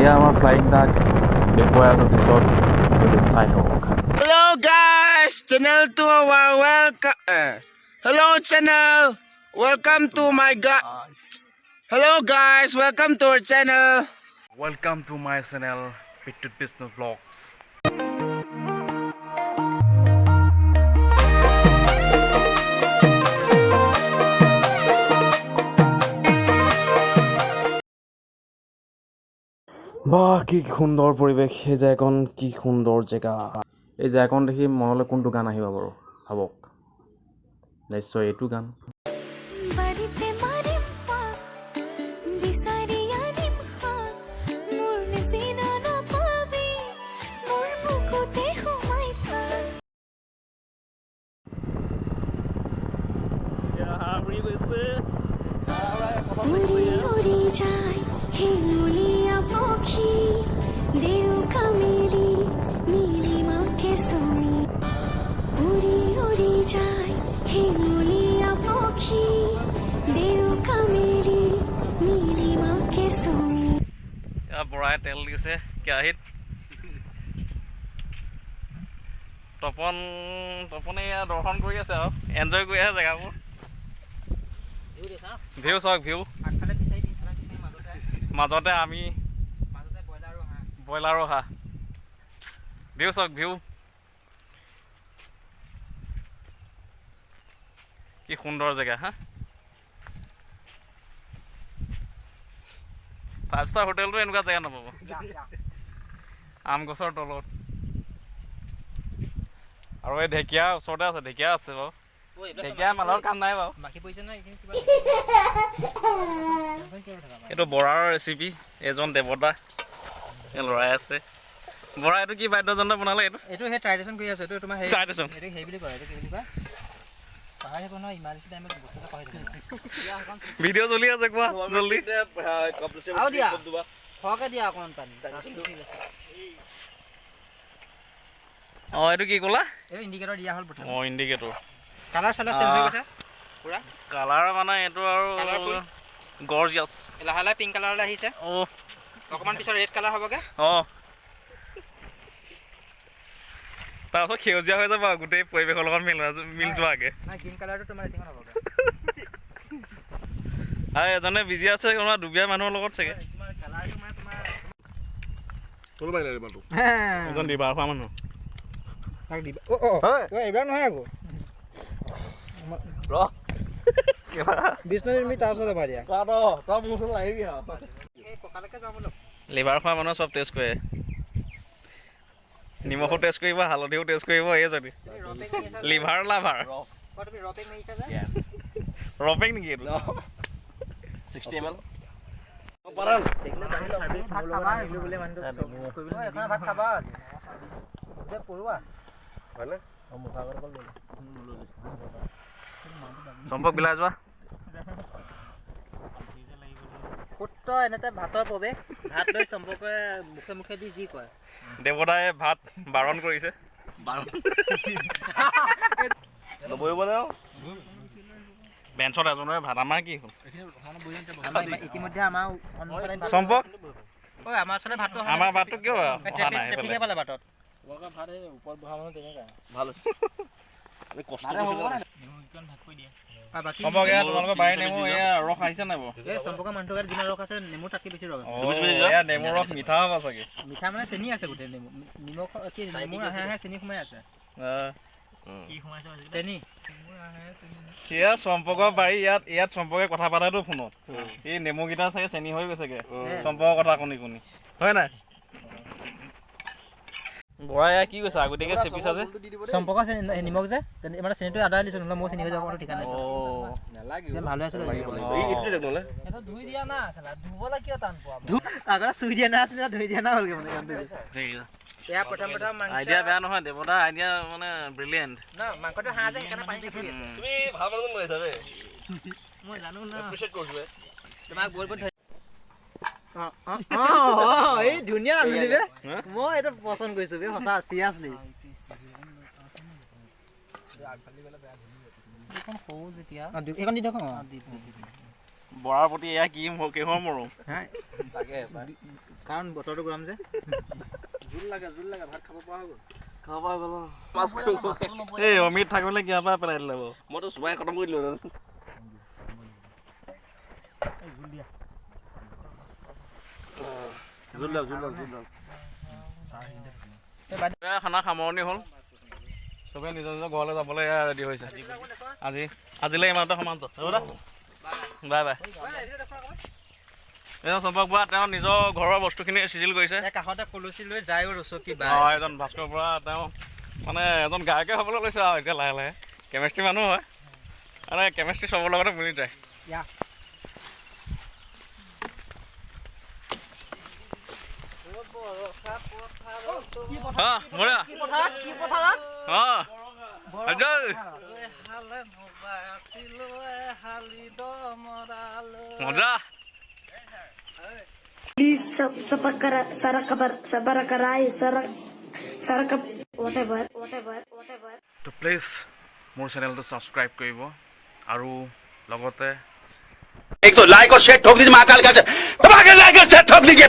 এয়া আমাৰ ফ্লাইং ডাক দেখুৱাই আছোঁ, পিছত ভিডিঅ'টো চাই থাকক। Hello guys, channel to our welcome. Hello channel, welcome to my Hello guys, welcome to our channel. Welcome to my channel Bidyut Bishnu vlogs. বাহ, কি সুন্দৰ পৰিৱেশ! সেই জেগাকণ কি সুন্দৰ জেগা! এই জেগাকণ দেখি মনলৈ কোনটো গান আহিব বাৰু ভাবক। নিশ্চয় এইটো গান। বাৰীতে মাৰিম পাক, বিচাৰি আনিম শাক, মোৰ নিচিনা নাপাবি, মোৰ বুকুতে সোমাই থাক। উৰি উৰি যায় হেঙুলীয়া পক্ষী, ডেউকা মেলি নীলিমাকে চুমি। উৰি উৰি যায় হেঙুলীয়া পক্ষী, ডেউকা মেলি নীলিমাকে চুমি। এয়া বৰাই তেল দিছে কেৰাহীত। তপন, তপনে এয়া দৰ্শন কৰি আছে আৰু এনজয় কৰি আছে জেগাবোৰ। ভিউ চাওক, ভিউ। মাজতে আমি, ব্ৰইলাৰো হাঁহ। ভিউ চাওক, ভিউ। কি সুন্দৰ জেগা! হা, ফাইভ ষ্টাৰ হোটেলটো এনেকুৱা জেগা নাপাব। আম গছৰ তলত আৰু এই ঢেকীয়া ওচৰতে আছে। ঢেকীয়া আছে বাৰু, ঢেকীয়া মানুহৰ কাম নাই বাৰু। মাখি পৰিছে নহয় এইখিনি কিবা। এইটো বৰাৰ ৰেচিপি। এজন দেৱতা, এই ল'ৰাই আছে। বৰা, এইটো কি বাদ্যযন্ত্ৰ বনালে এইটো? এইটো সেই ট্ৰাইডেশ্যন কৰি আছো। এইটো তোমাৰ সেই ট্ৰাইডেশ্যন। এইটো সেই বুলি কয়, এইটো কি বুলি কয় পাহৰি থাকো নহয়। ইমাৰ্জেঞ্চি টাইমত বস্তু এটা পাহৰি থাকো। ভিডিঅ' চলি আছে, কোৱা জল্দি। আৰু দিয়া, সৰহকে দিয়া অকণমান পানী। ঠিক আছে। অঁ, এইটো কি ক'লা? এইটো ইণ্ডিকেটৰ দিয়া হ'ল প্ৰথম। অঁ, ইণ্ডিকেটৰ। কালাৰ চালাৰ চেঞ্জ হৈ গৈছে পুৰা। কালাৰ মানে এইটো আৰু Colourful। Gorgeous. লাহে লাহে পিংক কালাৰলৈ আহিছে। অকণমান পিছত ৰেড কালাৰ হ'বগৈ। অঁ, তাৰপাছত সেউজীয়া হৈ যাব আৰু গোটেই পৰিৱেশৰ লগত মিল যোৱাকে। নাই, গ্ৰীণ কালাৰটো তোমাৰ এটিঙত হ'বগৈ। আৰু এজনে বিজি আছে কোনোবা দুবীয়া মানুহৰ লগত চাগে। তোমাৰ কালাৰটো মানে তোমাৰ এজন ডিবাৰ খোৱা মানুহ। তাক দিবা। অ' অ' অ', এইবাৰ নহয় আকৌ। বিষ্ণু, তুমি তাৰ ওচৰত যাবা দিয়া। এই ককালৈকে যাওঁ ব'লক। লিভাৰ খোৱা মানুহে চব টেষ্ট কৰে। নিমখো টেষ্ট কৰিব, হালধিও টেষ্ট কৰিব। এই যদি তুমি ৰপেক মাৰিছা যে? Liver lover. অ', তুমি ৰপেক মাৰিছা যে? ৰপেক নেকি এইটো? 60 ml. ভাত খাবা বোলে মানুহটোক অ, এখন ভাত খাবা আজি। যে পৰুৱা। চম্পক বিলাই যোৱা। সূত্ৰ এনেতে ভাতৰ প্ৰৱেশ, ভাত লৈ চম্পকে মুখে মুখে দি যি কয়। দেৱতাই ভাত বাৰণ কৰিছে। নবহিব নে আৰু? বেঞ্চত এজনৰে ভাত, আমাৰ কি হ'ল? আমাৰ ইতিমধ্যে আমাৰ সন্মুখত আমি ভাত- চম্পক। ঐ, আমাৰ ওচৰলৈ ভাতটো অহা নাই। আমাৰ ভাতটো কিয় এই অহা নাই ট্ৰেফিকে এইফালে? পালে বাটত। ভাল হৈছে। আমি কষ্ট কৰিছো কাৰণে। আৰু বাকী চম্পক, এয়া তোমালোকৰ বাৰীৰ নেমু এয়া ৰস আহিছে নাই বাৰু? এই চম্পকৰ মানুহটোৰ গাত যিমান ৰস আছে, নেমু তাতকৈ বেছি ৰস আছে। অঁ, এয়া নেমু ৰস মিঠা হ'ব চাগে। মিঠা মানে চেনি আছে গোটেই নেমু, নিমখ কি নেমুৰ আহে আহে চেনি সোমাই আছে। চেনি। সেয়া চম্পকৰ বাৰী। ইয়াত চম্পকে কথা পাতাটো ফোনত, এই নেমুকেইটা চাগে চেনি হৈ গৈছেগে চম্পকৰ কথা শুনি শুনি, হয় নাই বৰা? এয়া কি কৈছা, আগতীয়াকে চেপিছা যে? চম্পকৰ চেনি নিমখ যে মানে চেনিটো আদায় দিছোঁ, নহ'লে মোৰ চেনি হৈ যাব, ঠিকান নাই। ভালে আছিলে। এই এইটোতে দিয়ক নহ'লে। ধুই দিয়া না, ধুবলৈ কিয় টান পোৱা? আগতে চুই দিয়া না আছিলে, ধুই দিয়া না হ'লগে মানে কামটো। এয়া প্ৰথম প্ৰথম মাংস। আইডিয়া বেয়া নহয়, দেৱতা আইডিয়া মানে ব্ৰিলিয়েণ্ট। ন, মাংসটো হাঁহ যে, সেইকাৰণে পানী থাকি আছে। তুমি ভাল মানুহ লৈছা বে। মই জানো ন। এপ্ৰিচিয়েট কৰিছো বে। তোমাক বহুত বহুত অঁ অঁ অঁ, এই ধুনীয়া ৰান্ধনি বে। মই এইটো পচন্দ কৰিছো বে, সঁচা, চিৰিয়াছলি। এইখন দি দিয়ক। বৰাৰ প্ৰতি এয়া কি কিহৰ মৰম! হা। কাৰণ বতৰটো গৰম যে। খাব পৰা গ'ল। এই অমিত থাকিবলৈ কিবা পৰা পেলাই দিলে বাৰু। মইতো চোৱাই খতম কৰি দিলোঁ। জোল দিয়ক, জোল দিয়ক, জোল দিয়ক। এয়া খানা সামৰণি হ'ল। চবে নিজৰ নিজৰ ঘৰলৈ যাবলৈ এয়া ৰেডি হৈছে। আজিলৈ ইমানতে সমাপ্ত। হ'ব দে, বাই বাই। এজন চম্পক বৰা, তেওঁ নিজৰ ঘৰৰ বস্তুখিনি চিজিল কৰিছে। কাষতে কলচী লৈ যায় ৰচকী। অঁ, এজন ভাস্কৰ বৰা, তেওঁ মানে এজন গায়কে হ'বলৈ লৈছে আৰু এতিয়া লাহে লাহে। কেমেষ্ট্ৰি মানুহ হয়, মানে কেমেষ্ট্ৰি চবৰ লগতে মিলি যায়। ইয়া। অঁ, বঢ়িয়া। অঁ, অজয়। মজা। प्लीज सब सबर करा सारा खबर सबर कराए सारा सारा कब whatever, whatever, whatever. তো প্লিজ মোৰ চেনেলটো ছাবস্ক্ৰাইব কৰিব আৰু লগতে एक तो लाइक और शेयर ठोक दीजिए। महाकाल का दबा के लाइक और शेयर ठोक दीजिए।